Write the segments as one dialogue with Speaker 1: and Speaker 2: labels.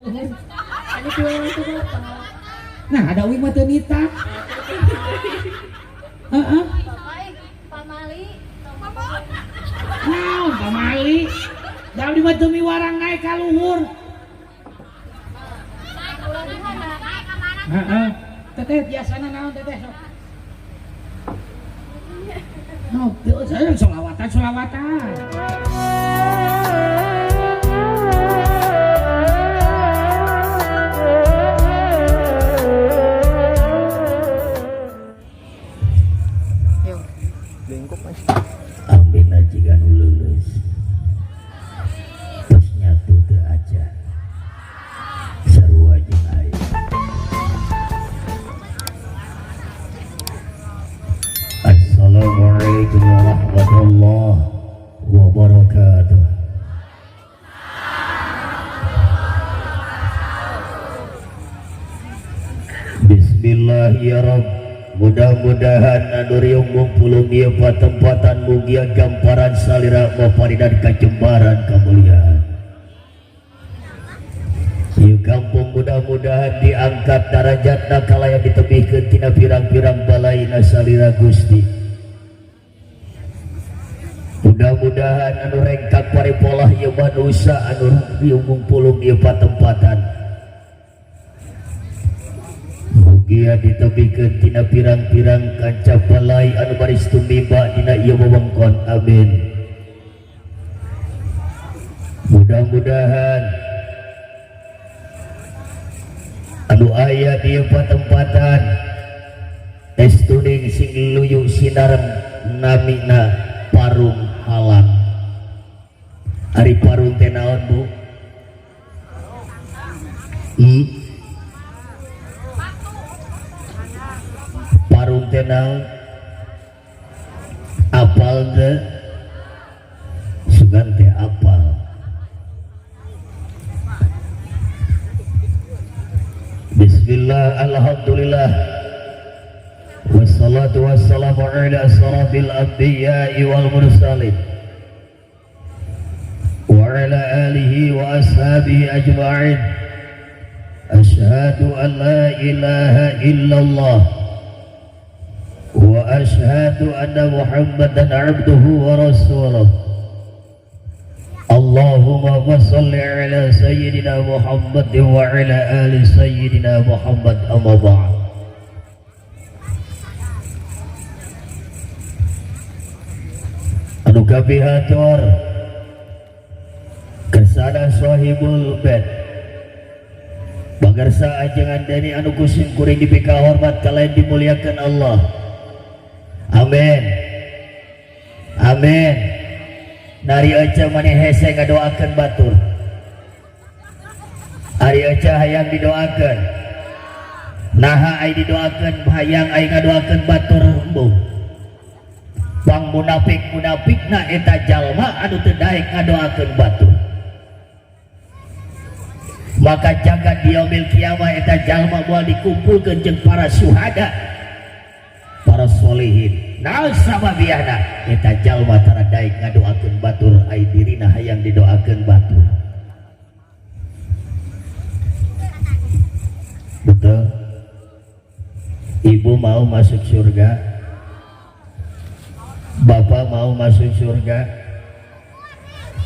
Speaker 1: Anu piwarang ku Bapak.
Speaker 2: Nah, ada uing mah teu nita. Heeh.
Speaker 1: Bapak eh, pamali.
Speaker 2: Naon pamali? Da abdi mah teu miwarang naik ka luhur.
Speaker 1: Ulah di mana?
Speaker 2: Heeh. Teteh biasana naon teteh sok? No, teu saya solawatan solawatan.
Speaker 3: Ambina jiga nu leuleus. Tos nyatu teu aja. Sarua jeung aing. Assalamualaikum warahmatullahi wabarakatuh. Bismillah ya Rabb. Mudah-mudahan anu riung pulung ieu patempatan mugia gamparan salira maparidan kajembaran kemuliaan. Ieu kampung mudah-mudahan diangkat darajatna kalayan ditebihkeun tina pirang-pirang balaina salira Gusti. Mudah-mudahan anu rengkak paripolah ieu manusa anu riung pulung ieu patempatan. Mugia ditebihkeun tina pirang-pirang kanca balai anu baris tumiba dina ieu wewengkon. Amin. Mudah-mudahan anu aya di ieu patempatan estuning sing luyu sinareng namina parung halang. Ari parung teh naon, Bu? Hmm? Parung teh naon? Apal teh? Sugan teh apal. Bismillah, alhamdulillah, wassalatu wassalamu ala asrafil anbiya'i wal mursalin wa ala alihi wa ashabihi ajma'in. Ashhadu an la ilaha illallah wa ashhadu anna Muhammadan abduhu wa rasuluh. Allahumma salli ala sayyidina Muhammad wa ala ali sayyidina Muhammad, amma ba'd. Anu kapihatur kersana sahibul bait bagarsa ajengan deni anu kusim kuring dipika hormat kalian dimuliakan Allah. Amin. Amin. Nari aja maneh hese ngadoakeun batur. Ari aja hayang didoakeun. Naha ai didoakeun hayang ai ngadoakeun batur embung. Pang munafik munafikna eta jalma anu teu daek ngadoakeun batur. Maka jaga di yaumil kiamah eta jalma moal dikumpulkeun jeung para syuhada, para solihin. Naon sababiahna eta jalma tara daek ngadoakeun batur ai dirina hayang didoakeun batur. Betul? Ibu mau masuk surga? Bapak mau masuk surga?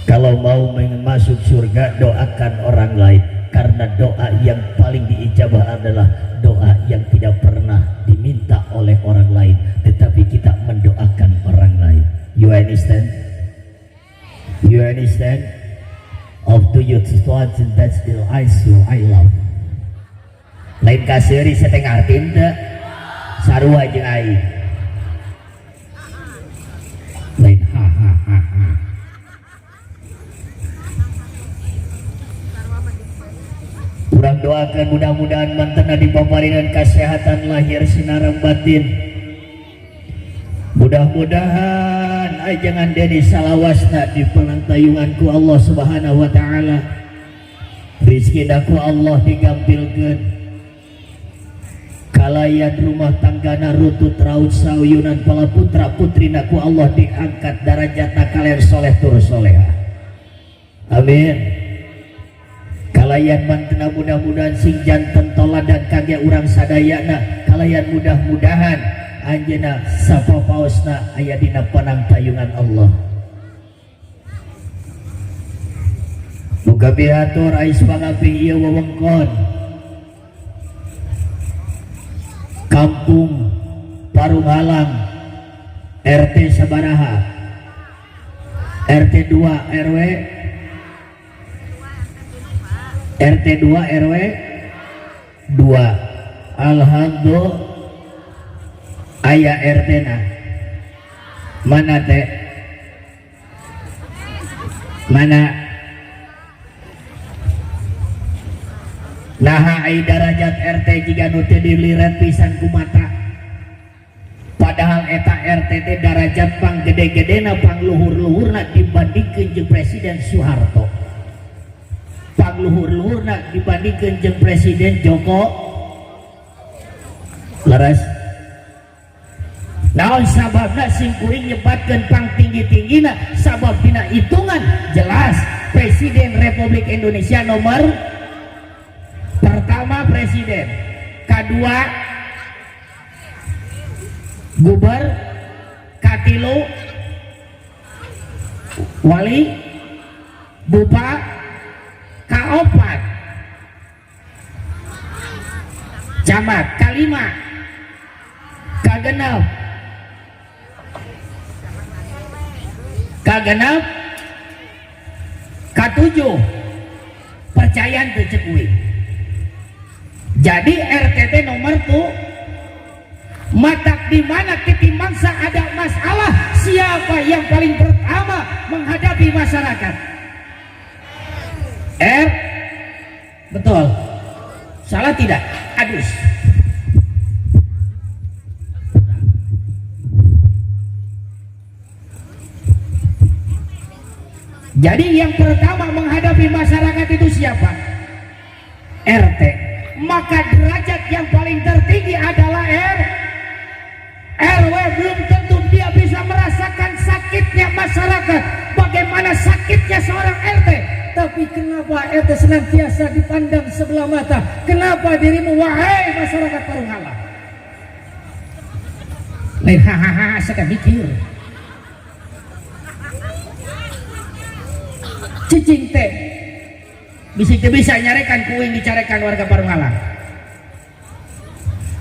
Speaker 3: Kalau mau masuk surga, doakan orang lain. Karena doa yang paling diijabah adalah doa yang tidak pernah diminta oleh orang lain, tetapi kita mendoakan orang lain. You understand? You understand? Of to you to that's the I so I love. Lain kaseuri saya teh ngarti teu? Sarua jeung aing. Lain ha ha ha ha. Urang doakan mudah-mudahan mantena dipaparinan kesehatan lahir sinareng batin. Mudah-mudahan ajangan deni salawasna di pelantayungan ku Allah Subhanahu wa taala. Rizkina ku Allah digampilkeun. Kalayan rumah tanggana rutut raut sauyunan pala putra putrina ku Allah diangkat darajatna kalian soleh tur soleha. Amin. Kalayan mantena mudah-mudahan sing janten toladan kage urang sadayana. Kalayan mudah-mudahan anjeunna sapapaosna aya dina panangtayungan Allah. Muga biatur ais pangapih ieu wewengkon Kampung Parunghalang RT sabaraha? RT 2 RW, RT 2 RW 2. Alhamdulillah aya RT na. Mana teh? Mana? Naha ai darajat RT jiga nu teu diliret pisan ku mata. Padahal eta RT teh darajat pang gede-gedena, pang luhur-luhurna dibandingkeun jeung Presiden Soeharto. Pang luhur-luhurna dibandingkeun jeung Presiden Joko. Leres. Naon sababna sing kuring nyebatkeun pang tinggi-tinggina? Sabab dina hitungan jelas Presiden Republik Indonesia nomor pertama presiden, kedua guber, katilu wali, bupa, kaopat camat, kalima kagenep, kagenep, katujuh percayaan teu ceuk uing. Jadi RTT nomor tuh matak di mana ketimbang ada masalah, siapa yang paling pertama menghadapi masyarakat? R, betul, salah tidak? Adus. Jadi yang pertama menghadapi masyarakat itu siapa? RT. Maka derajat yang paling tertinggi adalah R. RW belum tentu dia bisa merasakan sakitnya masyarakat. Bagaimana sakitnya seorang RT?
Speaker 2: Tapi kenapa RT senantiasa dipandang sebelah mata? Kenapa dirimu wahai masyarakat Parunghalang?
Speaker 3: Lain hahaha, saya mikir. Cicing teh bisa bisa nyarekan kuing dicarekan warga Parunghalang.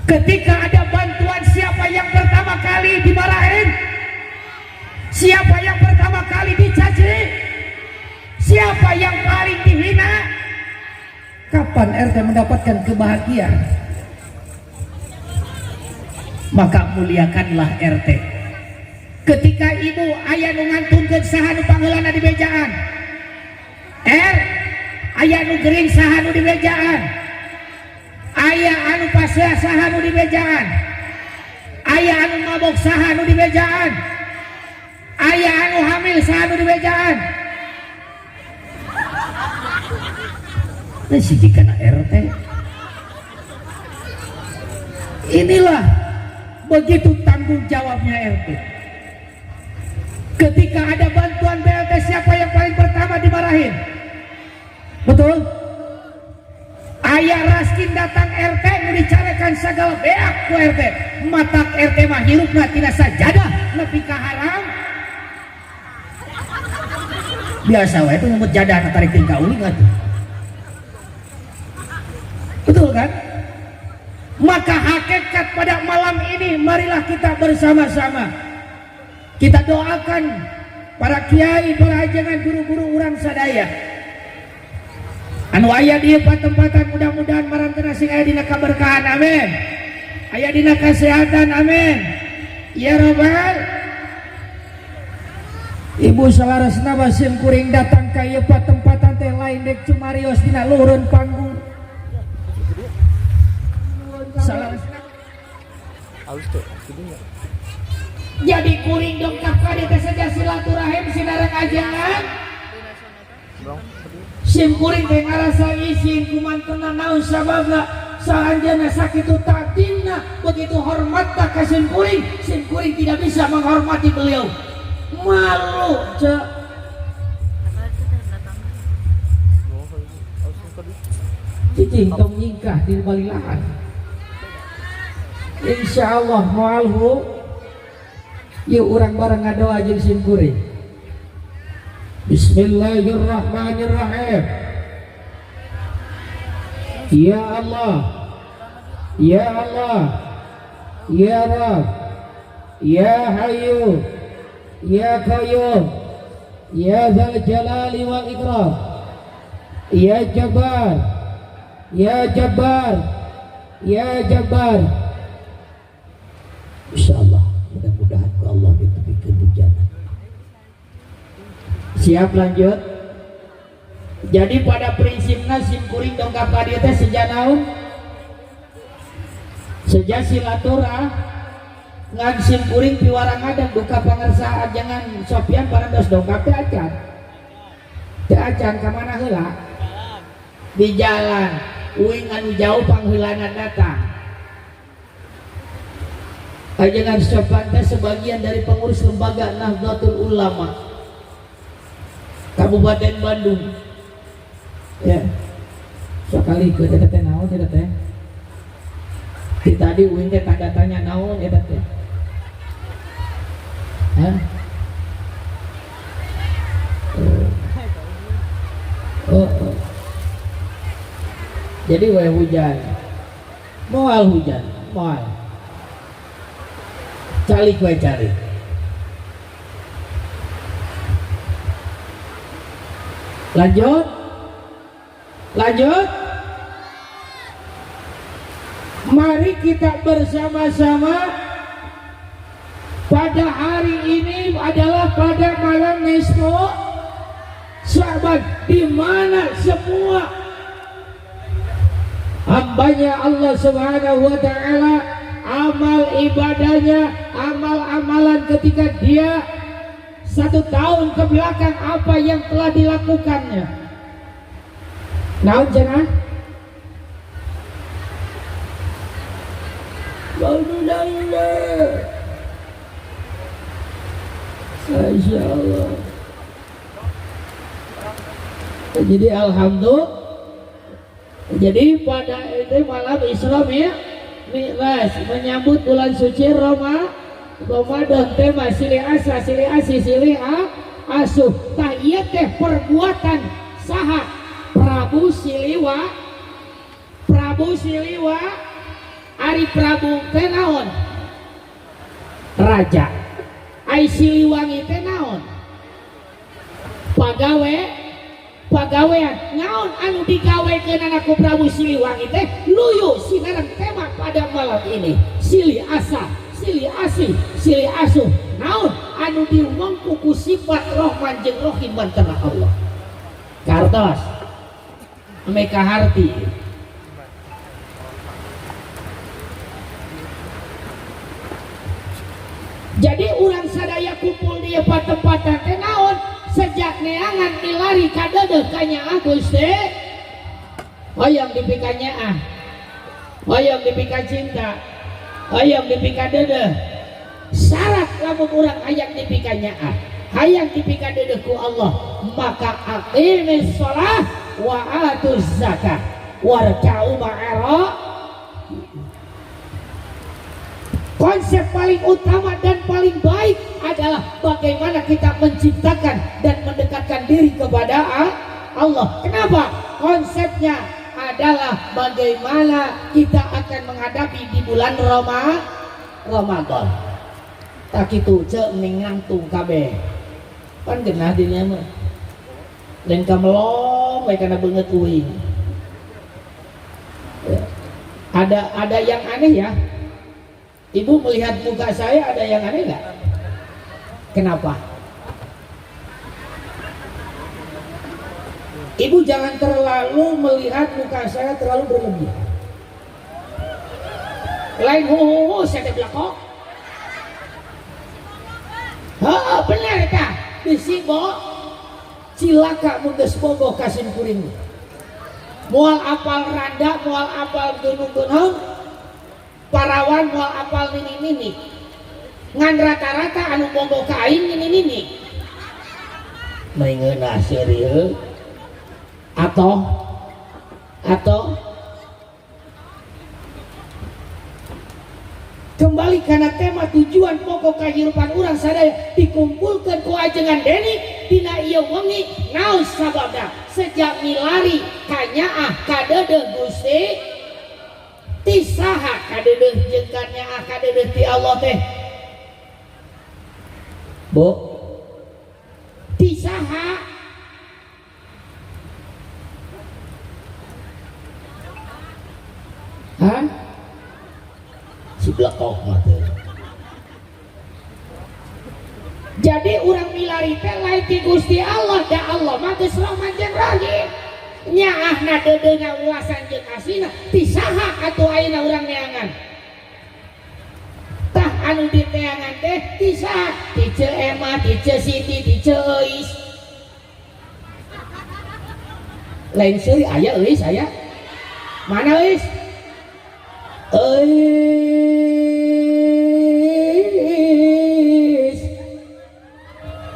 Speaker 3: Ketika ada bantuan, siapa yang pertama kali dimarahin? Siapa yang pertama kali dicaci? Siapa yang paling dihina?
Speaker 2: Kapan RT mendapatkan kebahagiaan?
Speaker 3: Maka muliakanlah RT. Ketika ibu ayah nu ngantunkeun saha nu pangheulana di bejaan? R, aya nu gering saha nu di bejaan? Aya anu pasea saha nu di bejaan? Aya anu mabok saha nu di bejaan? Aya anu hamil saha nu di bejaan? Nah, siji kana RT. Inilah begitu tanggung jawabnya RT. Ketika ada bantuan BLT, siapa yang paling pertama dimarahin? Betul? Ayah Raskin datang RT nu dicarekan segala beak ku RT. Matak RT mah hirupna tina sajadah nepi ka haram. Biasa wae itu nyebut jadah nu tarik tingkah uling atuh. Betul kan? Maka hakikat pada malam ini marilah kita bersama-sama kita doakan para kiai, para ajengan, guru-guru urang sadaya anu aya di tempatan, mudah-mudahan marantena sing aya dina kaberkahan, amin, aya dina kesehatan, amin, ya robbal.
Speaker 2: Ibu salarasna sim kuring datang ka ieu patempatan teh lain dek cumarios dina luhureun panggung.
Speaker 3: Salarasna jadi kuring dongkap ka dieu teh saja silaturahim sinareng ajengan. Sim kuring teh ngarasa isin kumantena, naon sababna? Saanjeunna sakitu takdimna, begitu hormatna ka sim kuring, sim kuring tidak bisa menghormati beliau. Malu cek.
Speaker 2: Cicing tong nyingkah di balilahan. Insyaallah moal hu. Yuk urang bareng ngadoa jeung sim kuring. Bismillahirrahmanirrahim. Ya Allah, Ya Allah, Ya Rabb, Ya Hayyu, Ya Qayyum, Ya Dzal Jalali wal Ikram, Ya Jabbar, Ya Jabbar, Ya Jabbar.
Speaker 3: Insyaallah mudah-mudahan ku Allah ditepikeun bujana.
Speaker 2: Siap lanjut. Jadi pada prinsipnya sim kuring dongkap ka dieu teh seja naon? Seja silaturah ngan sim kuring piwarang ngadeg duka pangersaan jangan Sopian parantos dongkap teh acan. Teh acan ka mana heula? Di jalan. Uing anu jauh pangheulana datang. Ajengan Sopian teh sebagian dari pengurus lembaga Nahdlatul Ulama Kabupaten Bandung. Ya. Sekali ke eta teh naon eta teh? Di tadi uing teh tanda tanya naon eta teh? Hah? Oh. Oh. Jadi we hujan. Moal hujan, moal. Calik we calik. Lanjut. Lanjut. Mari kita bersama-sama pada hari ini adalah pada malam nisfu Sya'ban, di mana semua hambanya Allah Subhanahu wa taala amal ibadahnya, amal-amalan ketika dia 1 tahun ke belakang apa yang telah dilakukannya. Naon cenah? Masya Allah. Jadi alhamdulillah. Jadi pada itu malam Isra Mi'raj menyambut bulan suci Ramadan, tema silih asa, silih asih, silih asuh. Tah ieu teh perbuatan saha? Prabu Siliwa. Prabu Siliwa. Ari Prabu teh naon? Raja. Ai Siliwangi teh naon? Pagawe, pagawean. Naon anu digawekeunana ku Prabu Siliwangi teh? Luyu sinareng tema pada malam ini. Silih asa, silih asih, silih asuh. Naon anu diwengku ku sifat Rahman jeung Rahim mantena Allah. Kartos Meka harti. Jadi urang sadaya kumpul di tempatan teh naon? Sejak neangan milari kadeudeuh ka nyaah Gusti. Hoyong dipika nyaah, hoyong dipika cinta, hoyong dipika deudeuh. Syarat lamun urang hayang dipika nyaah, hayang dipika deudeuh ku Allah, maka aqimis shalah wa atuz zakah warka'u ma'ara. Konsep paling utama dan paling baik adalah bagaimana kita menciptakan dan mendekatkan diri kepada Allah. Kenapa? Konsepnya adalah bagaimana kita akan menghadapi di bulan Ramadan. Tak itu cek mending nangtung kabeh. Pan genah dinya mah. Lain kamelong we kana beungeut uing. Ya. Ada yang aneh ya. Ibu melihat muka saya ada yang aneh nggak? Kenapa? Ibu jangan terlalu melihat muka saya terlalu berlebihan. Lain hu saya teh belakang. Heeh, bener eta. Bisi bo cilaka mun geus bogoh ka sim kuring. Moal apal randa, moal apal gunung-gunung, parawan moal apal nini-nini. Ngan rata-rata anu bogoh ka aing nini-nini. Mengeunah serieu atau Kembali karena tema tujuan pokok kehidupan urang sadaya dikumpulkan ku ajengan Deni dina ieu wengi naon sababna sejak milari kanyaah kadeudeuh Gusti ti saha kadeudeuh jeung kanyaah kadeudeuh ti Allah teh Bu ti saha hah
Speaker 3: si blekok mah teh.
Speaker 2: Jadi urang milari teh lain ti Gusti Allah da Allah mah geus Rahman jeung Rahim. Nyaahna deudeuhna ulasan jeung asina ti saha atuh ayeuna urang neangan. Tah anu diteangan teh ti saha? Ti Ceu Emah, ti Ceu Siti, ti Ceu Euis. Lain seuri aya Euis aya. Mana Euis? Euis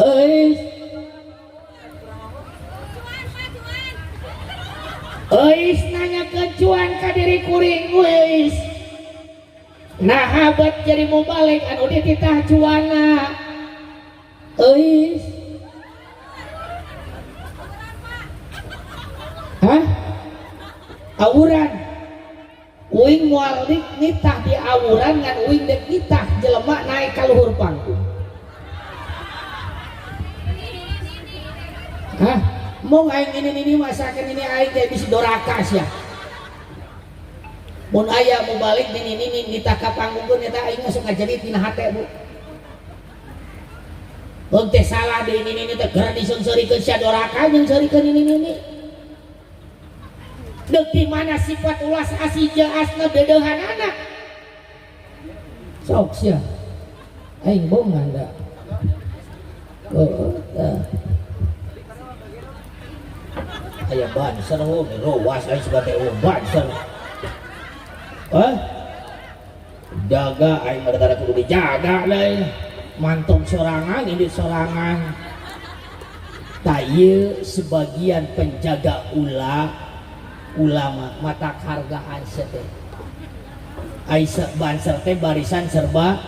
Speaker 2: Euis Euis nanya kecuan ka diri kuring euis. Nah habat jadi mubalik anu dititah cuana. Euis. Hah? Awuran. Uing moal nitah di awuran ngan uing dek nitah jelema naik ka luhur panggung. Hah? Mong aing ini masakan ini aing teh bisi doraka sia. Mun aya mau balik ini nitah ka panggung geun eta aing masuk ngajerit dina hate Bu. Heung teh salah di ini teh geura diseungseurikeun sia doraka jeung seurikeun ini. Deuk di mana sifat ulas asih jeung asna deudeuhanana. Sok sia. Aing bongan da. Heuh tah. Aya banser heuh rowas aing sebagai banser. Hah? Jaga aing mah kudu dijaga deui. Mantong sorangan ini sorangan. Tah ieu sebagian penjaga ulama mata hargaan teh. Aisyah banser teh barisan serba.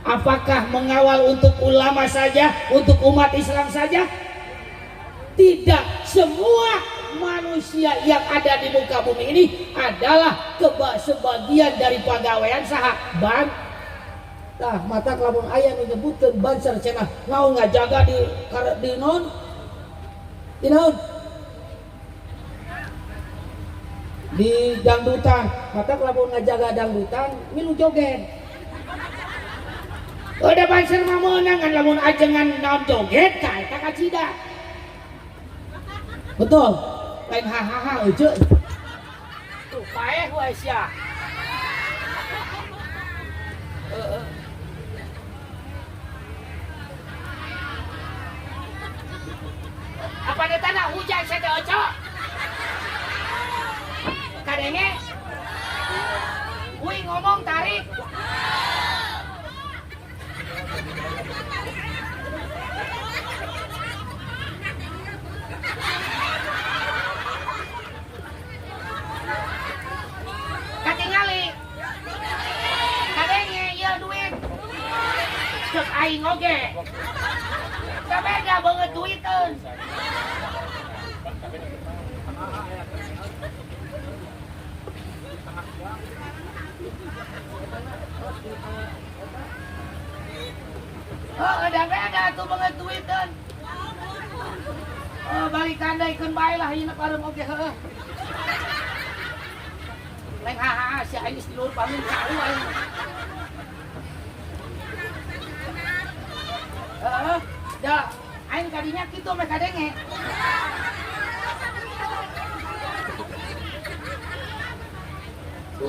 Speaker 2: Apakah mengawal untuk ulama saja, untuk umat Islam saja? Tidak, semua manusia yang ada di muka bumi ini adalah sebagian dari pagawean saha ban. Tah mata lamun aya nu nyebutkeun banser cenah naon ngajaga di naon? Di naon? Di dangdutan, mata lamun ngajaga dangdutan milu joget. Udah banser mah meunang ngan lamun ajengan naon joget ka eta kacida. Betul. Lain hahaha euceuk. Tuh paeh wae sia. Heeh. Apa detana hujan sia teh euceuk? Kadenge? Uing ngomong tarik. Katingali. Kadenge ieu duit. Cek aing oge. Da beda banget duiteun. Oh, ada beda tuh banget duiteun. Oh, balik tandaikeun bae lah ieu pareum oge heueuh. Lain haha sia aing geus di luhur panggung cau aing. Heeh, da aing kadinya kitu meh kadenge.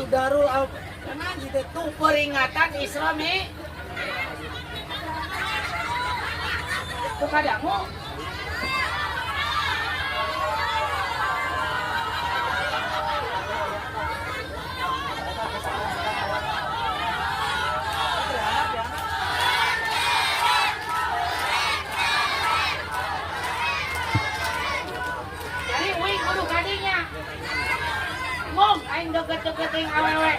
Speaker 2: Darul karena gitu tuh peringatan Isra Mi. Tuh kadamu. Jadi uing kudu kadinya. Mong aing deket-deket aing awewe.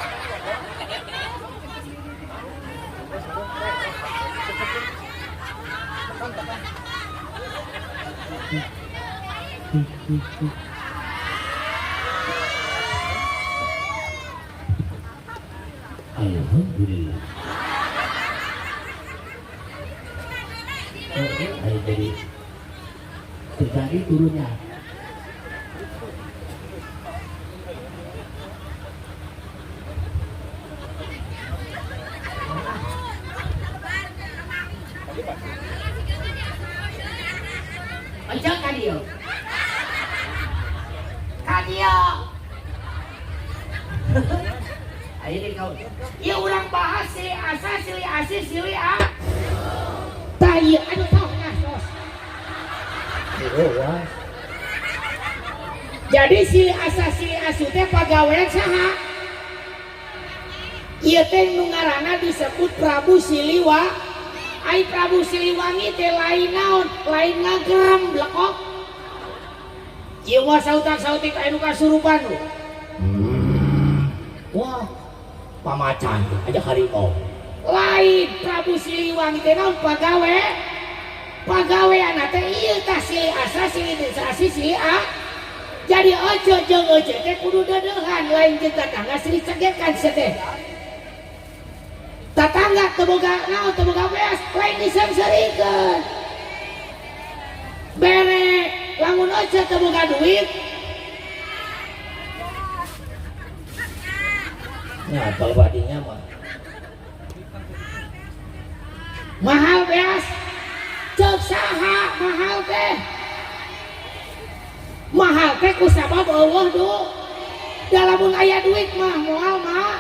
Speaker 3: Alhamdulillah. Ayo jadi terjadi turunnya.
Speaker 2: Ojo ka dieu. Ka dieu. Ayo di kau. Ieu urang bahas silih asa, silih asih, silih a. Tah ieu anu tos nah tos. Jadi silih asa silih asuh teh pagawean saha? Ieu teh nu ngaranna disebut Prabu Siliwa. Ai Prabu Siliwangi teh lain naon, lain ngagerem blekok. Ieu mah sautak-sautik aya nu kasurupan. Wah, pamacan aja harimau. Lain Prabu Siliwangi teh naon pagawe? Pagaweanna teh ieu tah silih asa silih asih silih a. Jadi ece jeung ece teh kudu deudeuhan lain jeung tatangga silih cegekan sia teh. Tatangga teu boga naon teu boga beas lain diseungseurikeun. Bere lamun ece teu boga duit. Nah, kalau badinya mah mahal beas. Ceuk saha mahal teh? Mahal teh ku sabab eueuh du. Da lamun aya duit mah moal mah.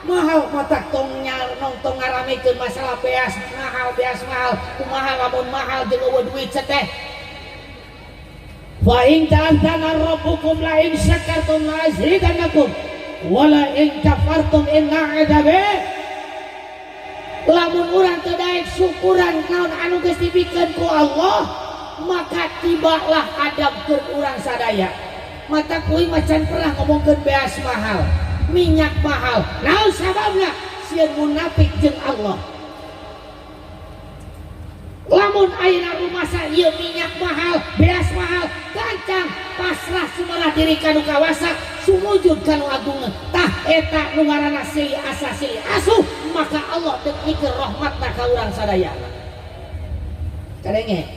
Speaker 2: Mahal mata tong nyar tong ngaramekeun masalah beas mahal beas mahal. Kumaha lamun mahal jeung eueuh duit teh? Fa in ta'adzana rabbukum la in syakartum la azidannakum wa la in kafartum inna adzabi. Lamun urang teu daek syukuran naon anu geus dibikeun ku Allah, maka tibalah adab keur urang sadaya. Mata kuing macan pernah ngomongkeun beas mahal, minyak mahal. Naon sababna? Sieun munafik jeung Allah. Lamun ayeuna rumasa ieu minyak mahal, beas mahal, gancang pasrah sumarah diri kanu kawasa, sumujud kanu agungeun. Tah eta nu ngaranna silih asa silih asuh, maka Allah deuk mikeun rahmatna ka urang sadayana. Kadenge?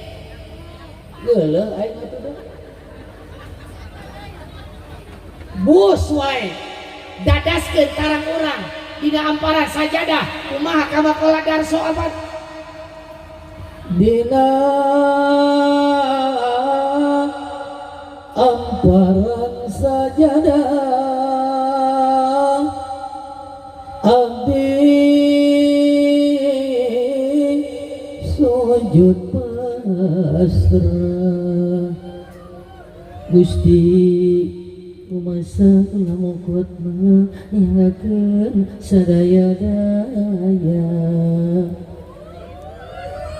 Speaker 2: Geuleuh aing mah tuh. Bus wae dadaskeun tarang urang dina amparan sajadah kumaha kamakola darso abad.
Speaker 4: Dina amparan sajadah abdi sujud pasrah Gusti kumasa lamukot nyangakeun sadaya daya.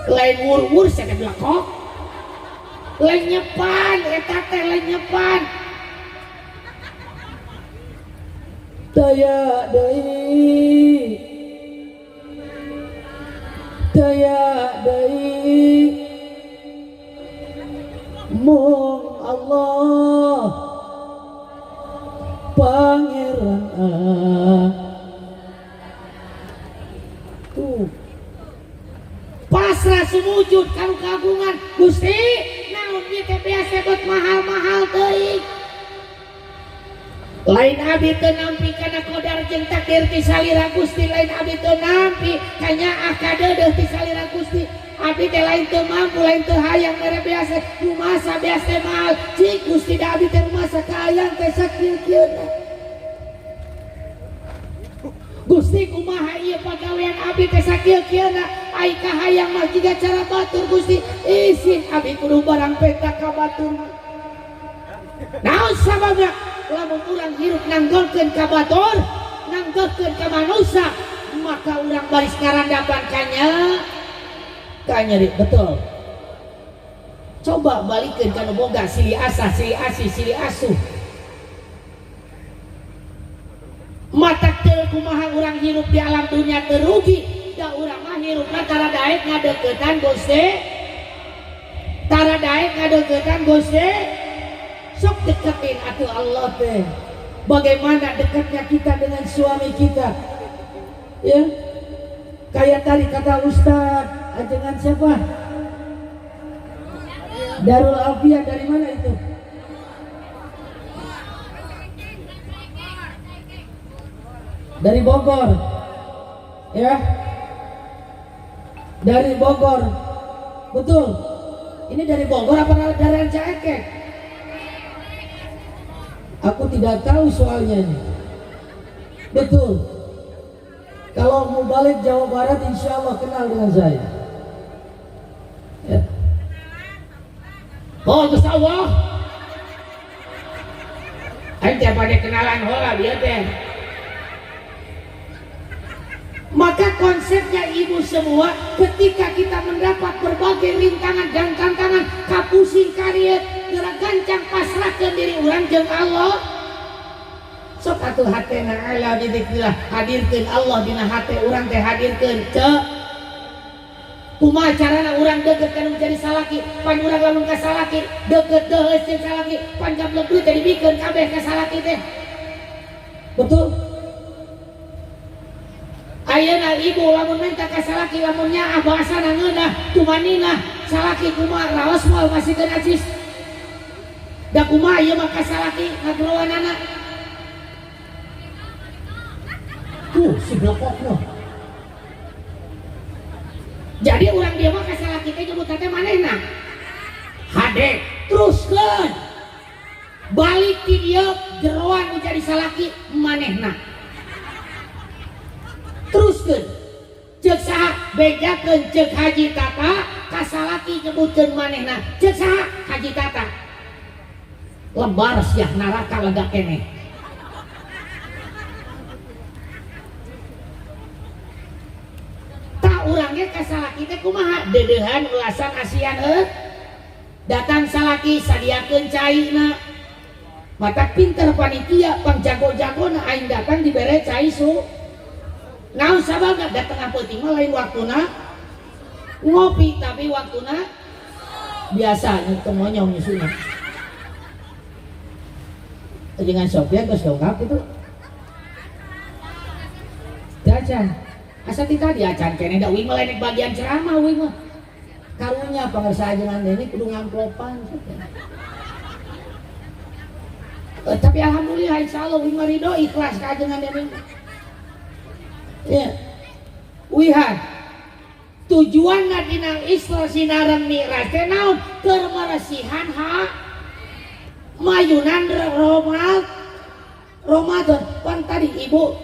Speaker 2: Lain wur-wur sia teh belakok. Lain nyepan eta teh lain nyepan.
Speaker 4: Daya deui daya deui mung Allah Pangeran
Speaker 2: tuh pasrah sumujud kanu kagungan Gusti naon ieu teh beas teh mahal-mahal teuing. Lain abdi teu nampi kana qadar jeung takdir ti salira Gusti, lain abdi teu nampi kanyaah kadeudeuh ti salira Gusti. Abdi teh lain teu mampu, lain teu hayang mere beas rumasa beas teh mahal. Cik Gusti da abdi teh rumasa kahayang teh sakieu-kieuna. Gusti kumaha ieu pagawean abdi teh sakieu-kieuna, ai kahayang mah jiga cara batur Gusti, isin abdi kudu barang penta ka batur. Naon sababna? Lamun urang hirup nanggolkeun ka batur, nanggolkeun ka manusia, maka urang baris ngarandapan kanya kanyeri betul. Coba balikeun ka nu boga silih asah, silih asih, silih asuh. Mata teu kumaha urang hirup di alam dunia teu rugi, Urang mah hirupna tara daek ngadeukeutan Gusti. Tara daek ngadeukeutan Gusti.
Speaker 4: Sok deketin atuh Allah teh. Bagaimana dekatnya kita dengan suami kita? Ya. Kayak tadi kata Ustaz, ajengan siapa? Darul Alfiah dari mana itu? Dari Bogor. Ya. Dari Bogor. Betul. Ini dari Bogor apa dari Rancaekek? Aku tidak tahu soalnya ini. Betul. Kalau mau balik Jawa Barat, insya Allah kenal dengan saya. Ya.
Speaker 2: Oh, Gusti Allah. Aing teh pada kenalan heula dia teh. Maka konsepnya ibu semua, ketika kita mendapat berbagai rintangan dan tantangan, kapusing kariet, gerak gancang pasrahkeun diri urang jeung Allah. Sok atuh hatena ala dzikrillah, hadirkeun Allah dina hate urang teh hadirkeun ceu. Kumaha carana urang deukeut ka nu jadi salaki, pan urang lamun ka salaki deukeut deuheus jeung salaki, pan gablek duit teh dibikeun kabeh ka salaki teh.
Speaker 4: Betul?
Speaker 2: Ayeuna ibu lamun minta ka salaki lamun nyaah bahasana ngeunah tumaninah salaki kumaha raos moal masikeun acis. Da kumaha ieu mah ka salaki ngagerowanana.
Speaker 4: Tuh si blekokna.
Speaker 2: Jadi urang dia mah ka salaki teh nyebut teh manehna. Hade teruskeun. Balik ti dieu jeroan nu jadi salaki manehna. Teruskeun. Ceuk saha bejakeun ceuk Haji Tata ka salaki nyebutkeun manehna. Ceuk saha Haji Tata. Lebar siah neraka lega keneh. Tak urangnya ka salaki teh kumaha deudeuhan ulasan asian heuh. Datang salaki sadiakeun caina. Matak pinter panitia pang jago-jagona aing datang dibere cai su. Naon sababna da tengah peuting mah lain waktuna ngopi tapi waktuna biasa nyutung monyong nyusuna. Dengan Sofia geus dongkap itu. Dacan. Asa ti tadi acan keneh da uing mah lain bagian ceramah uing mah.
Speaker 4: Karunya pangersa ajengan ini kudu ngamplopan.
Speaker 2: Tapi alhamdulillah insyaallah uing mah ridho ikhlas ka ajengan ini. Ya. Wihan. Tujuanna dina Isra sinareng Mi'raj teh naon? Keur meresihan hak mayunan Ramadan. Pan tadi ibu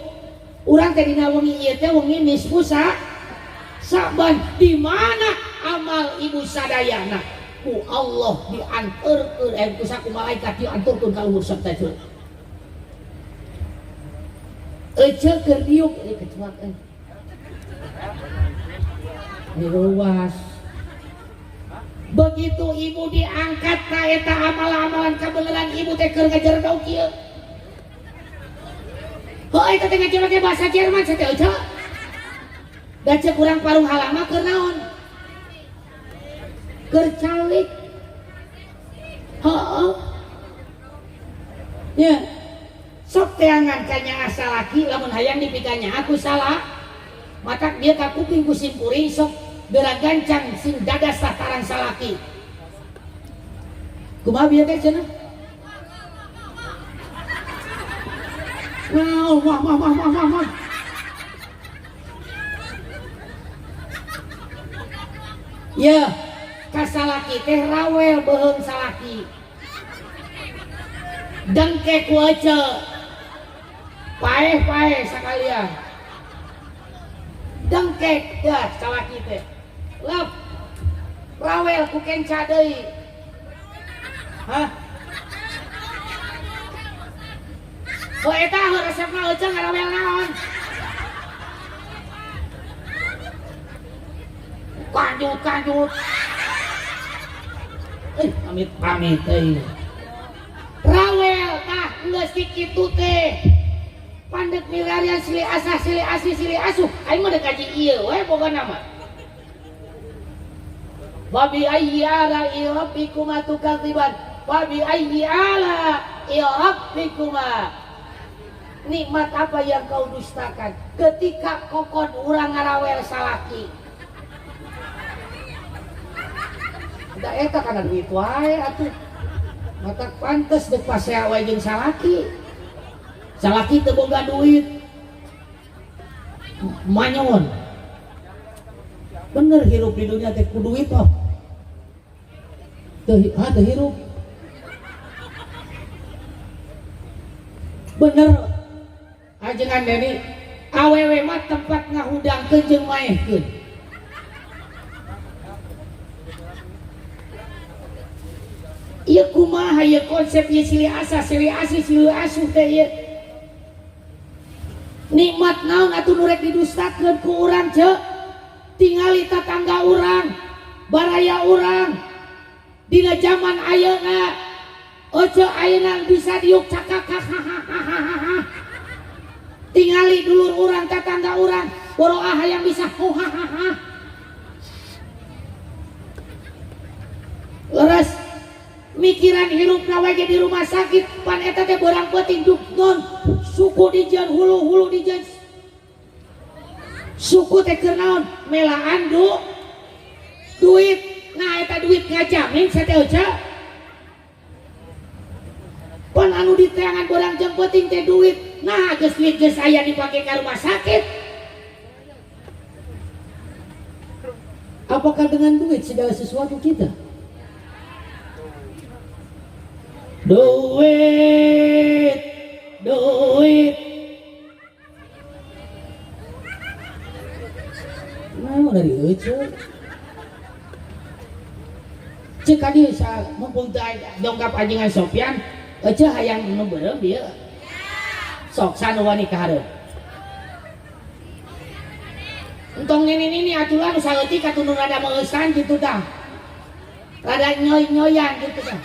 Speaker 2: urang teh dina wengi ieu teh wengi nisfu Sa'ban, di mana amal ibu sadayana ku Allah dianturkeun ku saku malaikat dianturkeun ka luhur sabta teh. Ece keur diuk ieu kecuak euy. Diruas. Begitu ibu diangkat ka eta amal-amalan kabeneran ibu teh keur ngajerdo kieu. Heuh eta teh ngajerdo bahasa Jerman teh ece. Da ceuk urang parung halama keur naon? Keur calik. Heuh. Nya. Sok teangan ka nyaah salaki lamun hayang dipikanya aku salah. Matak dia ka kuping ku simpuring sok geura gancang sing dadas satarang salaki. Kumaha bieu teh cenah? Nah, wah wah wah wah wah. Ya, ka salaki teh rawel beuheung salaki. Dengke ku ece. Paeh-paeh sakalian. Dengkek dah salaki teh. Lep. Rawel ku kenca deui. Hah? Oh eta heuh resepna ece ngarawel naon? Kanjut kanjut. Pamit pamit euy. Rawel tah geus kitu teh. Pan Pandek milarian silih asah silih asih silih asuh aing mah deuk kaji ieu we pokona mah. Wa bi ayyi ala'i rabbikuma tukadziban wa bi ayyi ala'i rabbikuma. Nikmat apa yang kau dustakan ketika kokon urang ngarawel salaki. Da eta kana duit wae atuh. Mata pantes deuk pasea wae jeung salaki. Salaki teu boga duit. Manyon. Bener hirup di dunia teh ku duit mah. Teu teu hirup. Bener ajengan Deni awewe mah tempat ngahudangkeun jeung maehkeun. Ieu kumaha ieu konsep ieu silih asah silih asih silih asuh teh ieu. Nikmat naon atuh nu rek didustakeun ku urang ceuk. Tingali tatangga urang, baraya urang. Dina zaman ayeuna ece ayeuna bisa diuk cakakak. Tingali dulur urang tatangga urang, boroah hayang bisa huhahaha. Leres mikiran hirupna we ge di rumah sakit pan eta teh beurang peuting duk non suku dijieun hulu-hulu dijieun suku teh keur naon melaan duit. Nah eta duit ngajamin sateh ece pan anu diteangan beurang jeung peuting teh duit. Nah geus duit geus aya dipake ka rumah sakit.
Speaker 4: Apakah dengan duit segala sesuatu kita?
Speaker 2: Duit, duit.
Speaker 4: Nah, dari ece.
Speaker 2: Cek kadi mumpung teu dongkap ajengan Sofyan, ece hayang nu beureum dieu. Sok sanu wani ka hareup. Entong nini-nini atuh nu saeutik atuh nu rada meuleusan kitu tah. Rada nyoy-nyoyan kitu tah.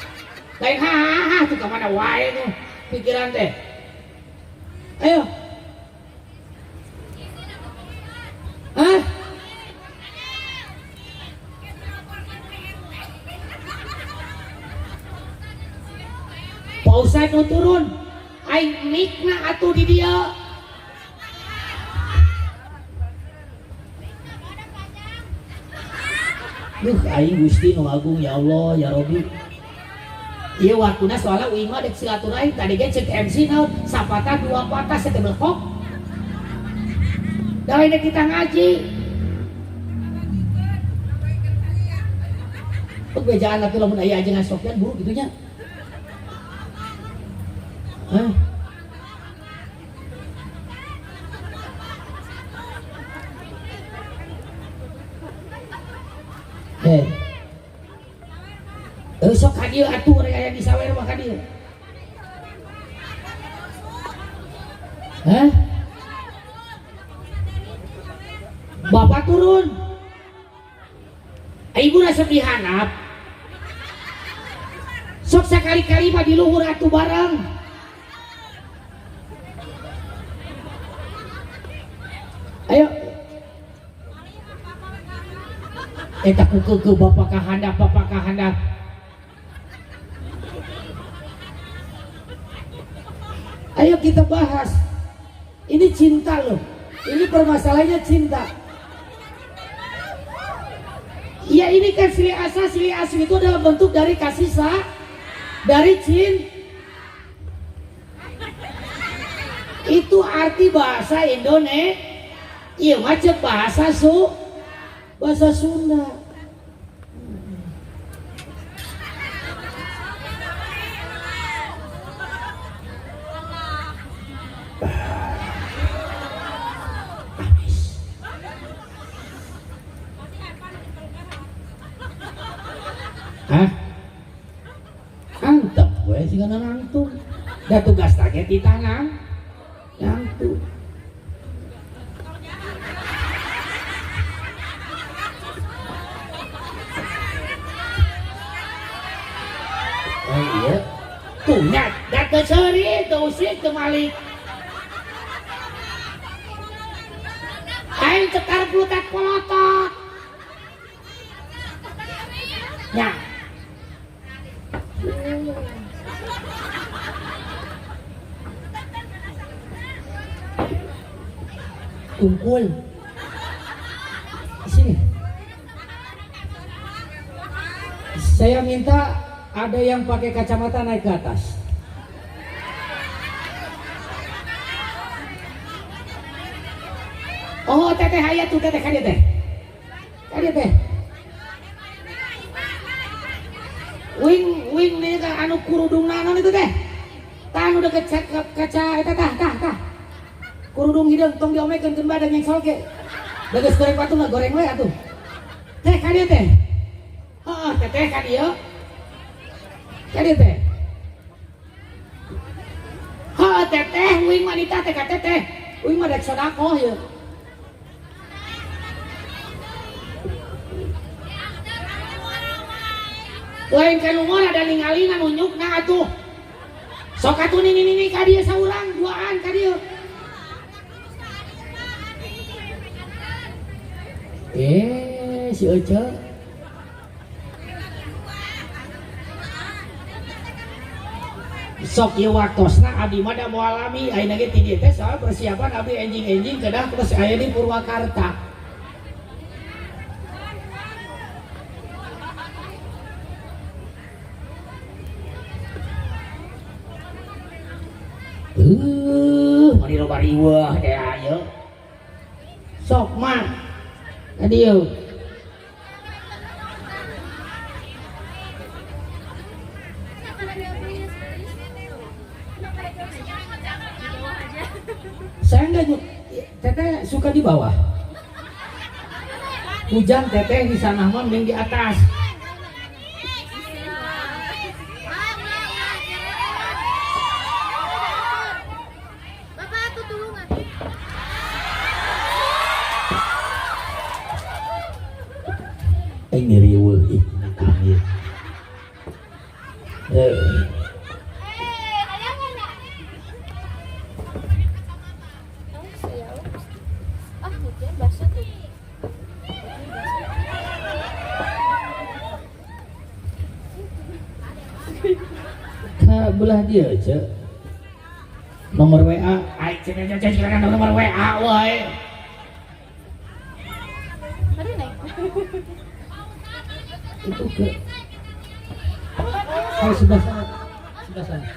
Speaker 2: Lain ha tuh ka mana wae tuh pikiran teh.
Speaker 4: Ayo. Hah?
Speaker 2: Pak Ustad nu turun. Aing mikna atuh di dieu. Duh aing Gusti nu agung ya Allah ya Rabbi. Ieu waktuna soalna uing mah dek silaturahim tadi ge cek MC naon sapatah dua patah sateh belkok. Da lain kita ngaji. Bejaan atuh lamun aya ajengan Sofyan buru kitu nya. Hah? Heh. Sok ka dieu atuh rek aya disawer mah ka dieu. Hah? Bapak turun. Ibu resep dihanap. Sok sakali-kali mah di luhur atuh bareng. Ayo. Eta ku keukeuh bapak ka handap, bapak ka handap.
Speaker 4: Ayo kita bahas. Ini cinta loh. Ini permasalahannya cinta.
Speaker 2: Ya ini kan silih asah silih asuh itu adalah bentuk dari kasih dari cinta. Itu arti bahasa Indonesia. Iya macam bahasa bahasa Sunda. Hah? Antep we sigana nangtung. Da tugas tage di tangan. Nangtung. Oh iya. Tuh nya da teu seuri, teu usik, teu malik. cetar pulutat polotot. Ya. Kumpul. Sini. Saya minta ada yang pakai kacamata naik ke atas. Oh, teteh hayat tuh teteh kadieu teh. Kadieu teh. Wing wing nih ka anu kurudungna naon itu teh. Tah anu deket kaca eta tah tah tah. Kurudung hideung tong diomekeun keun badan yang solke. Da geus goreng patung mah goreng we atuh. Teh kadieu teh. Heeh, teteh kadieu. Kadieu teh. Heeh, teteh wing wanita teh ka teteh. Wing mah dek sodakoh ieu. Lain kan umur ada ningalina nunyukna atuh. Sok atuh nini nini ka dieu saurang duaan ka dieu. Si Ece. Sok ieu waktosna abdi mah da moal lami ayeuna ge ti dieu teh soal persiapan abdi enjing-enjing kedah terus aya di Purwakarta. Mari loba riweuh teh ayo. Sok mah. Tadi yeuh. Saya enggak, teteh suka di bawah. Hujan teteh di sana mah mending di atas. Ini riweuh ih datang ieu. Ka belah dia ce. Nomor WA, ai cenah cenah nomor WA wae. Itu ke oh, sebelah sana, sebelah sana.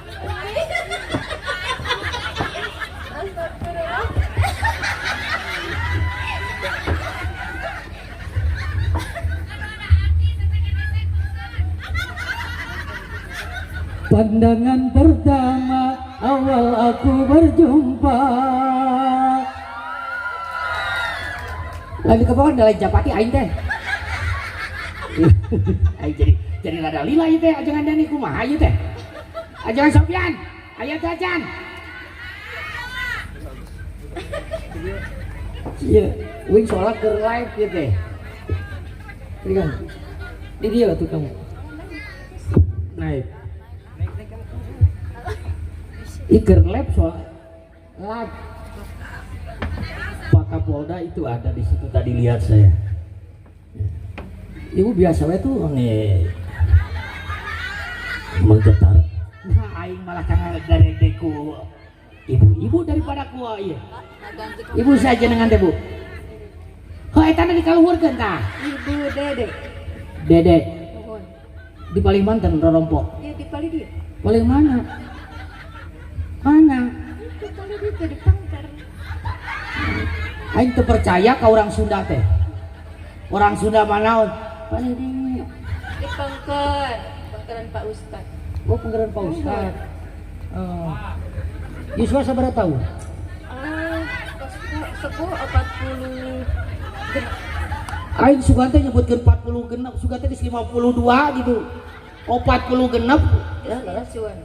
Speaker 4: Pandangan pertama awal aku berjumpa.
Speaker 2: Lagi ke bawah dari Japati aing teh. Aing jadi rada lila ieu teh ajengan Dani kumaha ieu teh. Ajengan Sofian, aya teh acan.
Speaker 4: Iya, wing soalnya keur live ieu teh. Kan. Di dia tuh kamu. Naik. Iker live soal live.
Speaker 3: Pak Kapolda itu ada di situ tadi lihat saya. Ibu biasa we tuh nih menggetar.
Speaker 2: Nah, aing malah kana garedeku ibu-ibu daripada ku ieu. Ibu saja dengan teh Bu. Heuh eta na dikaluhurkeun tah.
Speaker 1: Ibu Dede.
Speaker 2: Dede. Di paling Banten rorompok.
Speaker 1: Iya di paling dia.
Speaker 2: Paling mana? Mana?
Speaker 1: Di paling itu di Pangkar.
Speaker 2: Aing teu percaya ka urang Sunda teh. Orang Sunda mana? Paling di
Speaker 1: Di Pangkar, Pangkaran Pak Ustad.
Speaker 4: Oh, Pangkaran Pak Ustad. Yuswa sabaraha tahun?
Speaker 1: Sepuh 40 genep.
Speaker 2: Aing sugan teh nyebutkeun 40 genep, sugan teh geus 52 gitu. Oh, 40 genep.
Speaker 1: Ya, sugan.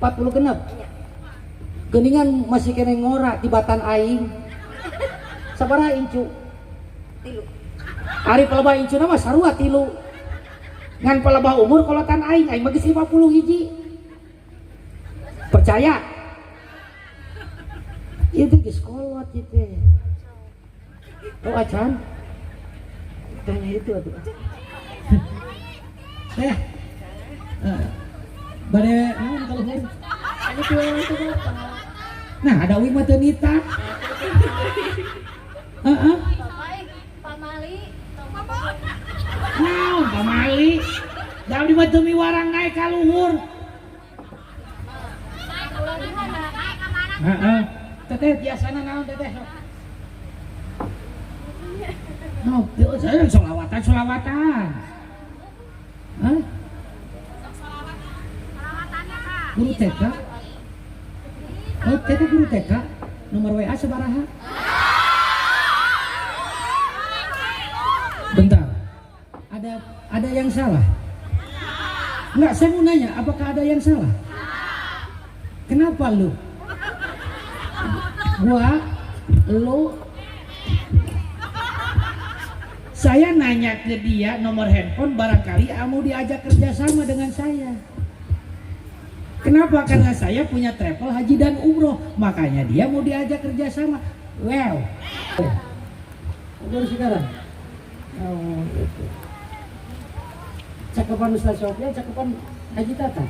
Speaker 4: 40 genep. Geuningan masih kene ngora tibatan aing. Sabaraha incu?
Speaker 1: 3.
Speaker 2: Ari pelebah incuna mah sarua 3. Ngan pelebah umur kolotan aing, aing mah geus 50 hiji. Percaya? Ieu teh geus kolot ieu teh. Oh acan. Tanya itu atuh. Teh. Bade naon kalau luhur?
Speaker 1: Ada dua itu Bapak.
Speaker 2: Nah, ada uing mah teu nita. Heeh.
Speaker 1: Bapak, pamali.
Speaker 2: Naon pamali? Da abdi mah teu miwarang naik ka luhur. Heeh. Teteh biasana naon teteh? No, saya solawatan solawatan. Hah? Guru TK? Oh, teteh guru TK? Nomor WA sabaraha? Bentar. Ada yang salah? Enggak, saya mau nanya, apakah ada yang salah? Kenapa lu? Gua, lu, saya nanya ke dia nomor handphone barangkali mau diajak kerjasama dengan saya. Kenapa? Karena saya punya travel haji dan umroh, makanya dia mau diajak kerjasama. Well, baru sekarang. Oh, gitu. Cakepan Ustaz Sofyan, cakepan Haji Tata.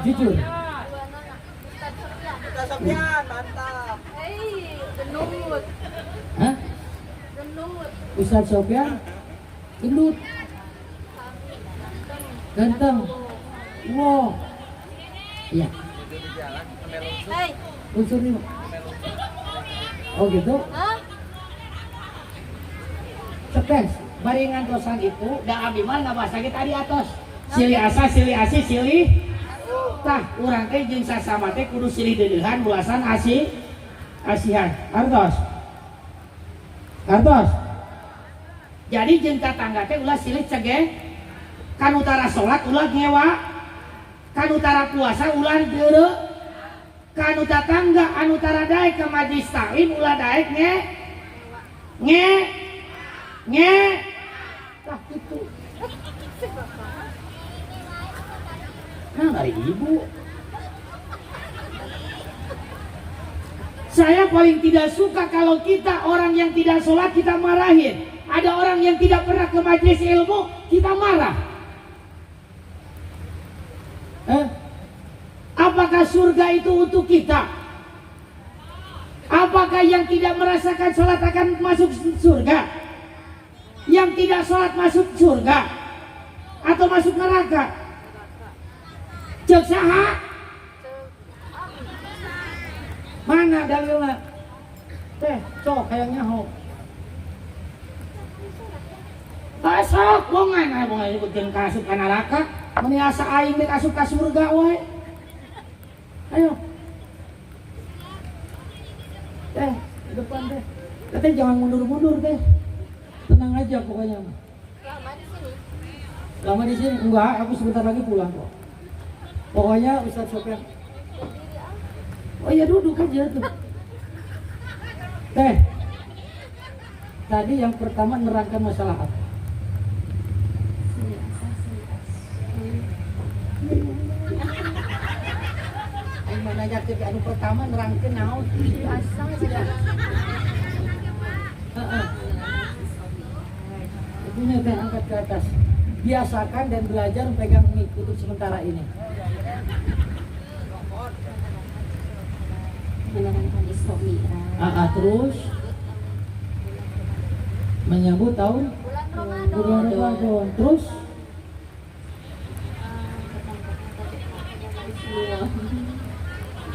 Speaker 2: Jujur.
Speaker 5: Ustaz Sofyan, mantap.
Speaker 1: Hei, gendut.
Speaker 2: Hah?
Speaker 1: Gendut.
Speaker 2: Ustaz Sofyan, gendut. Ganteng. Wow. Iya.
Speaker 1: Hei.
Speaker 2: Unsur 5. Oh gitu?
Speaker 1: Hah?
Speaker 2: Cepes, baringan tosan itu, da abdi mah ngabahas lagi tadi atos. Silih asa, silih asih, silih. Tah, urang teh jeung sasama teh kudu silih deudeuhan bulasan asih. Asihan. Artos. Artos. Jadi jeung tatangga teh ulah silih cegeh. Kan utara salat ulah ngewa. Kan utara puasa ulah deureu. Kan tatangga anu tara daek ka majlis taklim ulah daek nge. Nge. Nge. Tah kitu. Nah, dari ibu. Saya paling tidak suka kalau kita orang yang tidak sholat kita marahin. Ada orang yang tidak pernah ke majelis ilmu kita marah. Apakah surga itu untuk kita? Apakah yang tidak merasakan sholat akan masuk surga? Yang tidak sholat masuk surga atau masuk neraka? Cek saha? Mana dalilna? Teh, cok hayang nyaho. Besok bongan aya bongan nyebutkeun ka asup ka neraka, meuni asa aing rek asup ka surga wae. Ayo. Teh, di depan teh. Teteh jangan mundur-mundur teh. Tenang aja pokoknya.
Speaker 1: Lama di sini.
Speaker 2: Lama di sini? Enggak, aku sebentar lagi pulang kok. Pokoknya Ustaz Sofyan. Oh ya duduk aja tuh. Teh, tadi yang pertama nerangkan masalah apa? Ayo nanya ke anu pertama nerangkan naon?
Speaker 1: Asal sudah.
Speaker 2: Itunya teh angkat ke atas. Biasakan dan belajar pegang mic untuk sementara ini.
Speaker 1: Menerangkan Isra Mi'raj.
Speaker 2: Terus menyambut tahun
Speaker 1: bulan Ramadan.
Speaker 2: Terus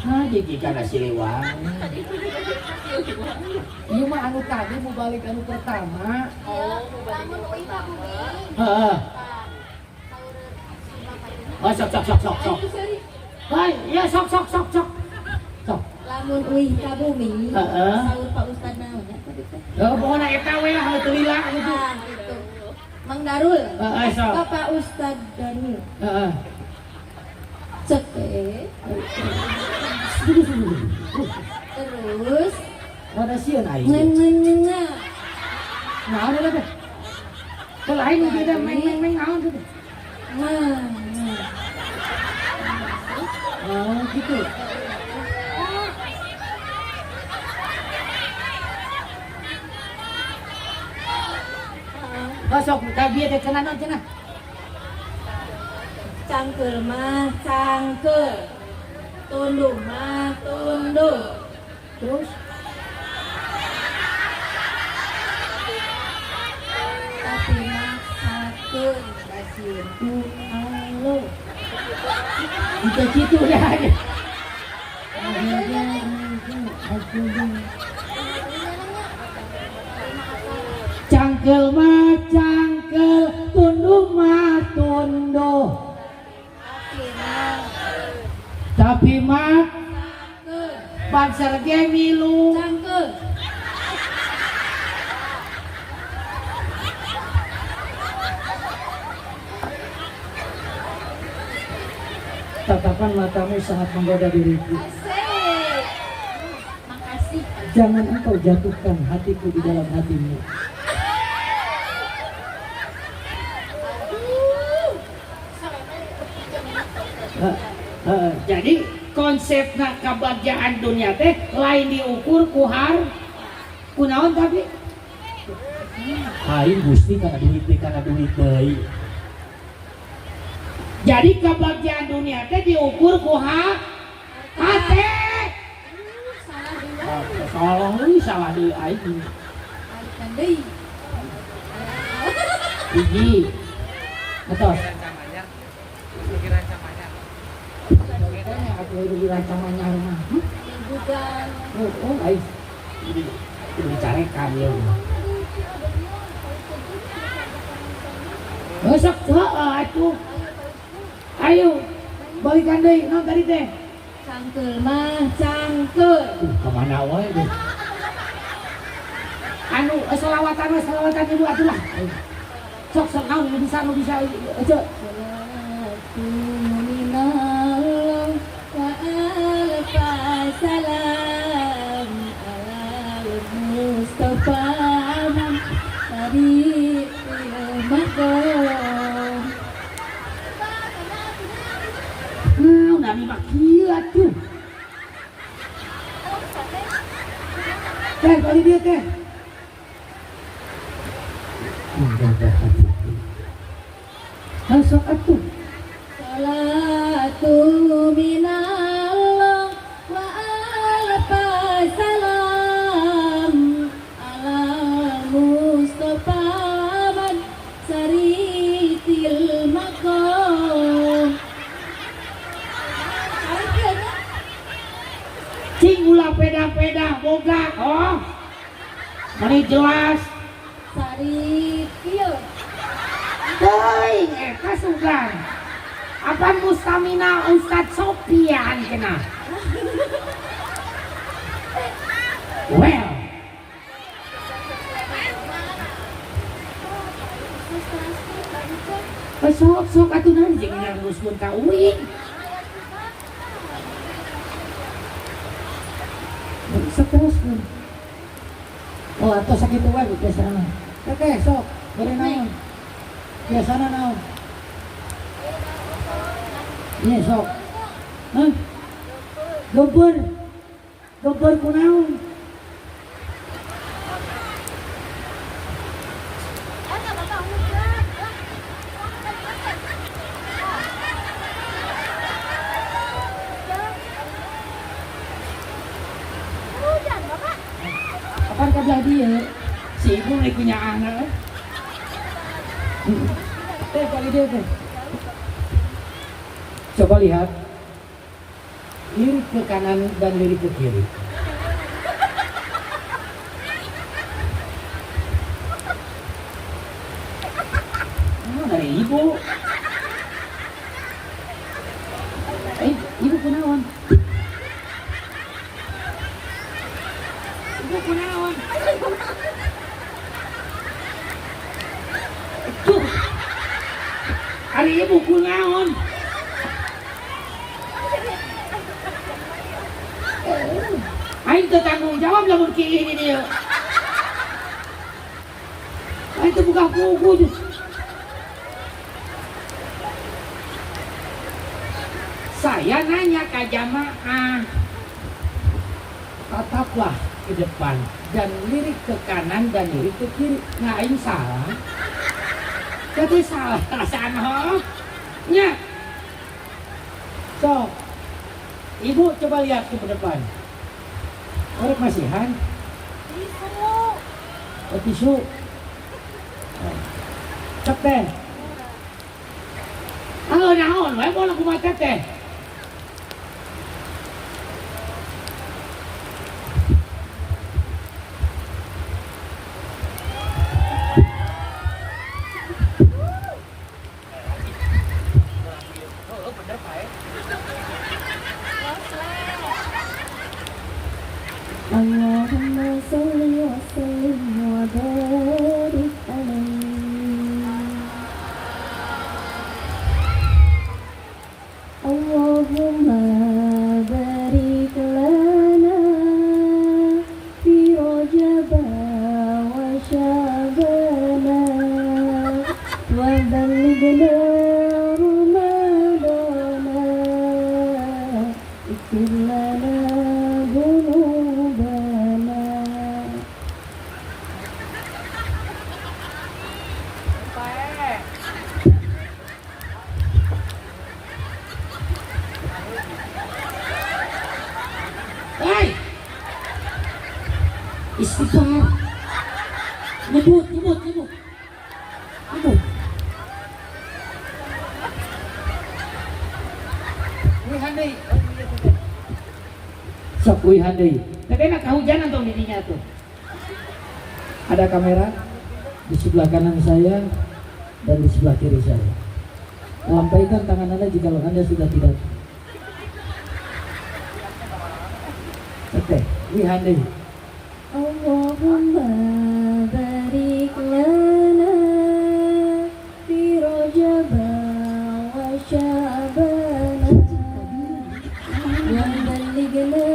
Speaker 2: nah jadi karena Siliwangi. Iya mah anu tadi mau balik anu pertama.
Speaker 1: Oh, bangun uih ka bumi.
Speaker 2: Heeh. Oh, sok sok sok sok sok. Baik, ya sok sok sok sok. Sok.
Speaker 1: Lamun uih ka bumi.
Speaker 2: Heeh.
Speaker 1: Saur Pak Ustad naon ya tadi teh?
Speaker 2: Heeh, pokona eta we lah teu lila gitu.
Speaker 1: Ah, gitu. Mang Darul.
Speaker 2: Heeh, sok.
Speaker 1: Bapak Ustad Darul.
Speaker 2: Heeh.
Speaker 1: Cek teh. Terus
Speaker 2: Rada sieun aing.
Speaker 1: Neng.
Speaker 2: Naon eta teh? Kalau aing nu beda meng meng meng naon teh?
Speaker 1: Nah.
Speaker 2: Oh, gitu. Sok ka bieu teh cenah naon cenah?
Speaker 1: Cangkeul mah cangkeul. Tunduh mah tunduh.
Speaker 2: Terus
Speaker 1: Tapi maksakeun kasieun ku Allah.
Speaker 2: Itu kitu dah. Cangkeul mah cangkeul, tunduh mah tunduh. Tapi mah bangsa ge milu.
Speaker 1: Cangkeul.
Speaker 4: Tatapan matamu sangat menggoda diriku.
Speaker 1: Asik. Makasih.
Speaker 4: Jangan engkau jatuhkan hatiku di dalam hatimu.
Speaker 2: Jadi konsepna kebahagiaan dunia teh lain diukur ku har ku naon tapi
Speaker 4: Aing Gusti kana duit deui kana duit deui.
Speaker 2: Jadi kebahagiaan dunia teh diukur ku hate.
Speaker 1: Salah deui.
Speaker 2: Salah deui, salah deui aing.
Speaker 1: Balikan deui.
Speaker 2: Hiji. Atos.
Speaker 1: Bukan.
Speaker 2: Oh, aing. Ini dicarekan ya. Sok heeh atuh. Ayo, balikan deui naon tadi teh?
Speaker 1: Cangkeul mah cangkeul.
Speaker 2: Kemana wae deh. Anu selawatan we selawatan ibu atuh lah. Sok sok naon nu bisa nu bisa ece.
Speaker 1: Salatu minallah wa alfa salam alal Mustafa man tariqil maqam.
Speaker 2: Nah, Nabi mah kieu atuh. Teh, balik dia teh.
Speaker 4: Menggoda hatiku.
Speaker 2: Sok atuh.
Speaker 1: Salatu minallah wa alfa salam alal Mustafa man saritil maqam.
Speaker 2: Cing ulah peda-peda boga oh. Meni jelas.
Speaker 1: Sari kieu.
Speaker 2: Teuing eta sugan. Apan mustamina Ustad Sopian cenah. Well. Sok sok atuh naon jeung neruskeun ka uing.
Speaker 4: Seterusnya. Oh, atau sakit wae biasana. Teteh sok, bere naon? Biasana naon? Iya sok. Hah? Gempur. Gempur kunaon?
Speaker 2: Kapan kabelah dia? Si ibu nih punya anak.
Speaker 4: Teh, kali dia teh. Coba lihat. Lirik ke kanan dan lirik ke kiri.
Speaker 2: Oh, dari ibu. Ibu kunaon? Ibu kunaon? Tuh. Ari ibu kunaon? Aing teu tanggung jawab lamun kieu ini dia. Aing teu buka buku. Saya nanya ke jamaah, tataplah ke depan dan lirik ke kanan dan lirik ke kiri. Nah, aing salah. Jadi salah perasaan ho. Nya. So, ibu coba lihat ke depan. Orang masihan.
Speaker 5: Tisu.
Speaker 2: Oh, tisu. Cek teh. Halo naon, wae bola kumaha teh.
Speaker 1: Allahumma salli wa sallim wa barik alaihi. Allahumma barik lana fi Rajab wa Sya'bana wa ballighna Ramadana ighfir lana dzunubana.
Speaker 2: Hei, istighfar, nyebut, nyebut, nyebut, nyebut. Uihan deui. Sok uihan deui. Tadi enak kehujanan tong didinya tuh. Ada kamera di sebelah kanan saya dan di sebelah kiri saya. Lampaikan tangan Anda jika Anda sudah tidak. Oke, uihan deui.
Speaker 1: Allahumma barik lana fi Rajab wa Sya'bana wa ballighna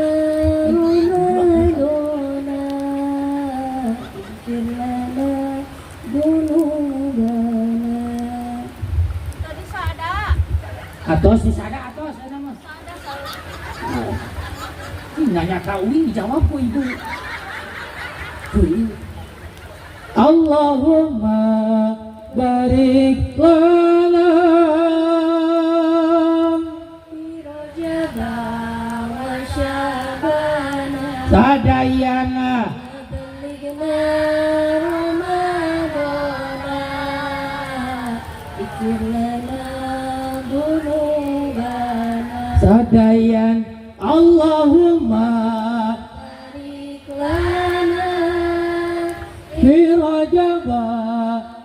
Speaker 1: Ramadana ighfir lana dzunubana.
Speaker 5: Tadi sada.
Speaker 2: Atos di sada atos ana mah.
Speaker 5: Sada sada.
Speaker 2: Ih, nanya ka uing dijawab ku ibu. Allahumma barik lana
Speaker 1: fi Rajab wa Sya'bana
Speaker 2: sadayana
Speaker 1: wa ballighna Ramadana ighfir lana dzunubana.
Speaker 2: Sadayan Allahumma
Speaker 1: barik lana
Speaker 2: fi Rajab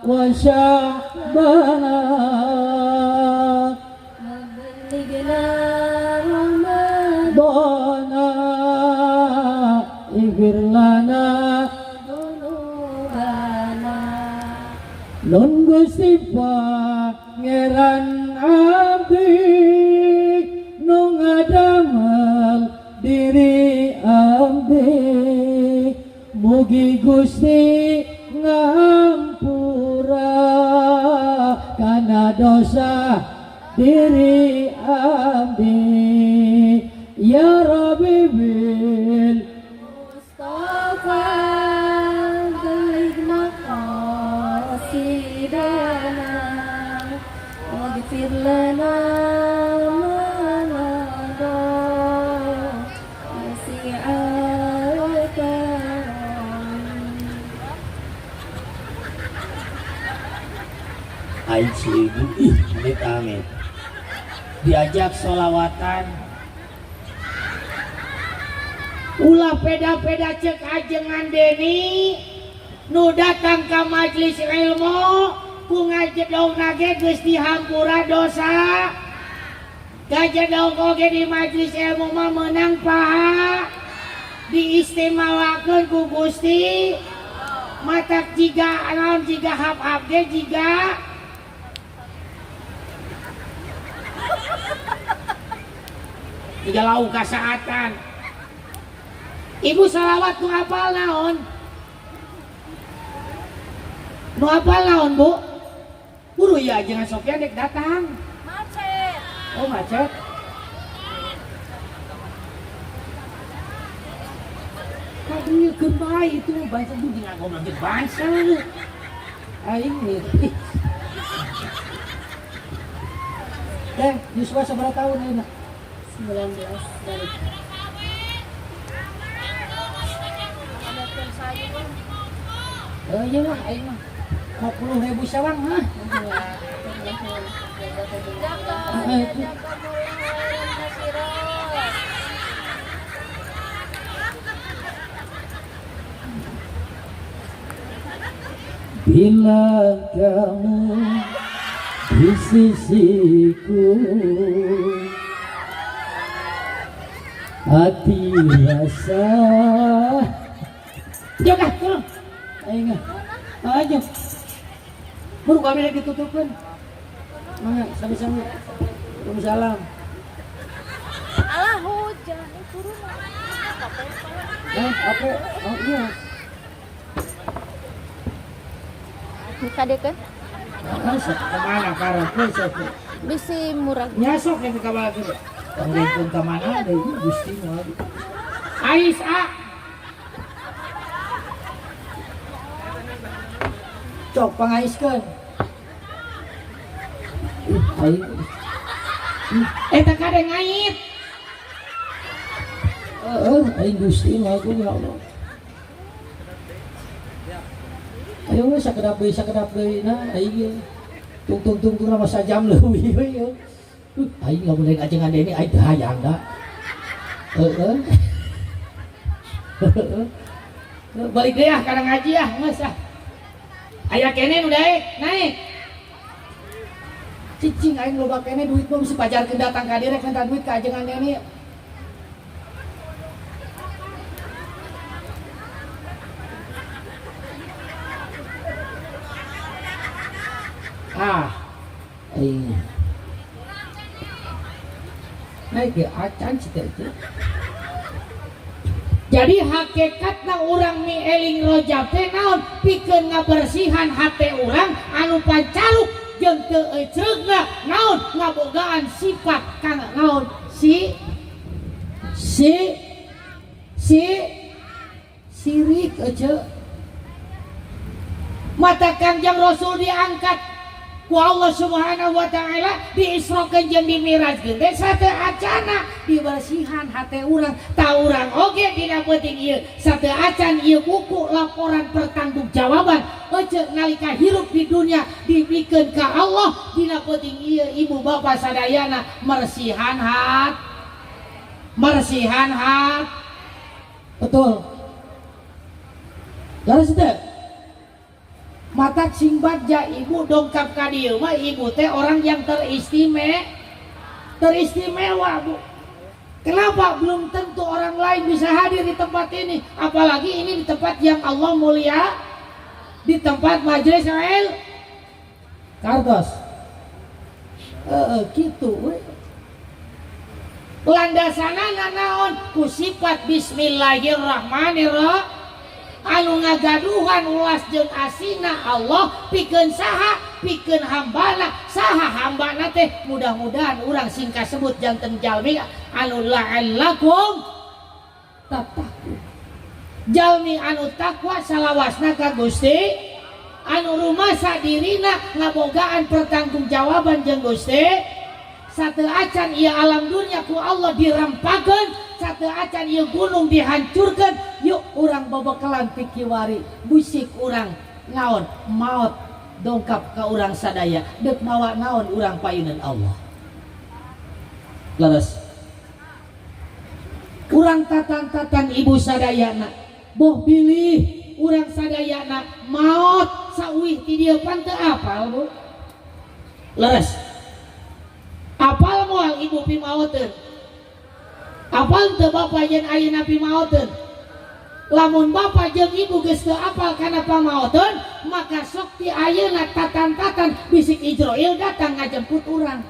Speaker 2: wa Sya'bana
Speaker 1: wa ballighna Ramadana
Speaker 2: ighfir lana
Speaker 1: dzunubana.
Speaker 2: Nun Gusti Pangeran abdi nu ngadamel diri abdi mugi Gusti ngampura kana dosa diri abdi ya Rabbi bil
Speaker 1: Mustafa balligh maqasidana waghfir lana ma madha wasi'al karam.
Speaker 2: Aing si ibu ih amit amit diajak solawatan ulah peda-peda cek ajengan Deni nu datang ka majelis ilmu ku ngajedong nage geus dihampura dosa gajedong oge di majelis ilmu mah meunang paha diistimewakeun ku Gusti matak jiga naon jiga hap-hap ge jiga jiga lau kasaatan. Ibu salawat nu apal naon? Nu apal naon, Bu? Buru ya jangan Sofyan dek datang.
Speaker 5: Macet.
Speaker 2: Oh, macet. Kadieu keun bae itu bangsa bu jeung goblok jeung bangsa. Aing nih.
Speaker 4: Teh, yuswa sabaraha tahun ayeuna?
Speaker 1: 19 balik.
Speaker 4: Oh iya lah, aing mah. 50.000 sawang hah? Bila kamu di sisiku, hati rasa. Jaga, tolong. Ayo, ayo. Buru kami lagi tutupkan. Mangga, sami-sami. Waalaikumsalam.
Speaker 5: Alah hujan, turun.
Speaker 4: Apa? Oh iya.
Speaker 5: Kadekeun?
Speaker 2: Kemana karep sok?
Speaker 5: Bisi murah.
Speaker 2: Nyasok yang ka bagi. Panggilan ka mana deui Gusti moal. Ais a.
Speaker 4: Cok pangaiskeun. Ih, aing.
Speaker 2: Eta kade ngait.
Speaker 4: Heeh, aing Gusti moal ya Allah. Ayo we sakedap deui na aing ge. Tungtung tungtung nama sajam leuwih we ieu. Aing lamun lain ajengan Deni aing teu hayang da. Heeh.
Speaker 2: Balik deui ah kana ngaji ah geus ah. Aya kene nu daek naik.
Speaker 4: Cicing aing loba kene duit mah bisi pajarkeun datang ka dieu rek minta duit ka ajengan Deni. Ah, aing. Naik ge acan cita itu.
Speaker 2: Jadi hakikatna urang mi eling rojab teh naon pikeun ngabersihan hate urang anu pancaluk jeung teu ecreugna naon ngabogaan sifat kana naon si
Speaker 4: si si sirik ece.
Speaker 2: Mata Kangjeng Rasul diangkat ku Allah Subhanahu wa taala diisrokeun jeung dimirajkeun teh sateu acana dibersihan hate urang ta urang oge dina peuting ieu sateu acan ieu buku laporan pertanggungjawaban ece nalika hirup di dunia dibikeun ka Allah dina peuting ieu ibu bapa sadayana mersihan hat mersihan hat
Speaker 4: betul laras teh
Speaker 2: mata sing bagja ibu dongkap ka dieu mah ibu teh orang yang teristimewa bu. Kenapa belum tentu orang lain bisa hadir di tempat ini, apalagi ini di tempat yang Allah mulia, di tempat majelis il
Speaker 4: kartos. Gitu we.
Speaker 2: Landasanana naon ku sifat bismillahirrahmanirrahim anu ngagaduhan ulas jeung asina Allah pikeun saha pikeun hambana saha hambana teh mudah-mudahan urang sing kasebut janten jalmi anu la'allakum tattaqun jalmi anu takwa salawasna ka Gusti anu rumasa dirina ngabogaan pertanggungjawaban jeung Gusti sateu acan ieu alam dunya ku Allah dirempakeun sateu acan ieu gunung dihancurkeun yuk urang bebekalan pikiwari busik urang naon maot dongkap ka urang sadaya deuk mawa naon urang payunan Allah
Speaker 4: leres
Speaker 2: urang tatan-tatan ibu sadayana boh bilih urang sadayana maot sauih ti dieu pan teu apal bu leres apal moal ibu pimaoteun apal teu bapa yen ayeuna pimaoteun lamun bapa jeung ibu geus teu apal kana pamaoteun maka sok ti ayeuna tatan-tatan bisik Ijroil datang ngajemput urang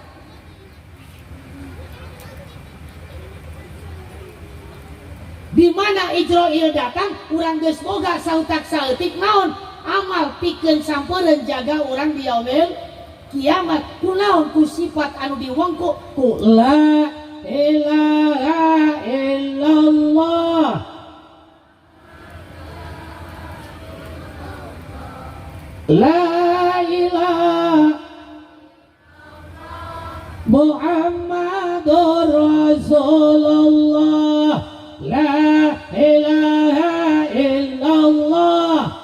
Speaker 2: di mana Ijroil datang urang geus boga sautak saeutik naon amal pikeun sampeureun jaga urang di yaumil kiamat kunaon ku sifat anu diwengku ku la ilaha illallah la ilaha Muhammadur Rasulullah, la ilaha illallah,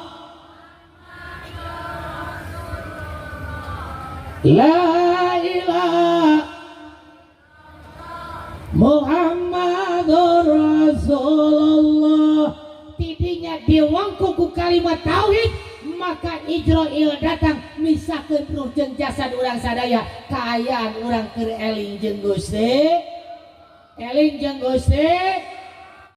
Speaker 2: la ilaha Muhammadur Rasulullah. Tidinya diwangku ku kalimat tauhid, maka Ijroil datang misahkeun ruh jeung jasad urang sadaya, kaayaan urang keur eling jeung Gusti, eling jeung Gusti.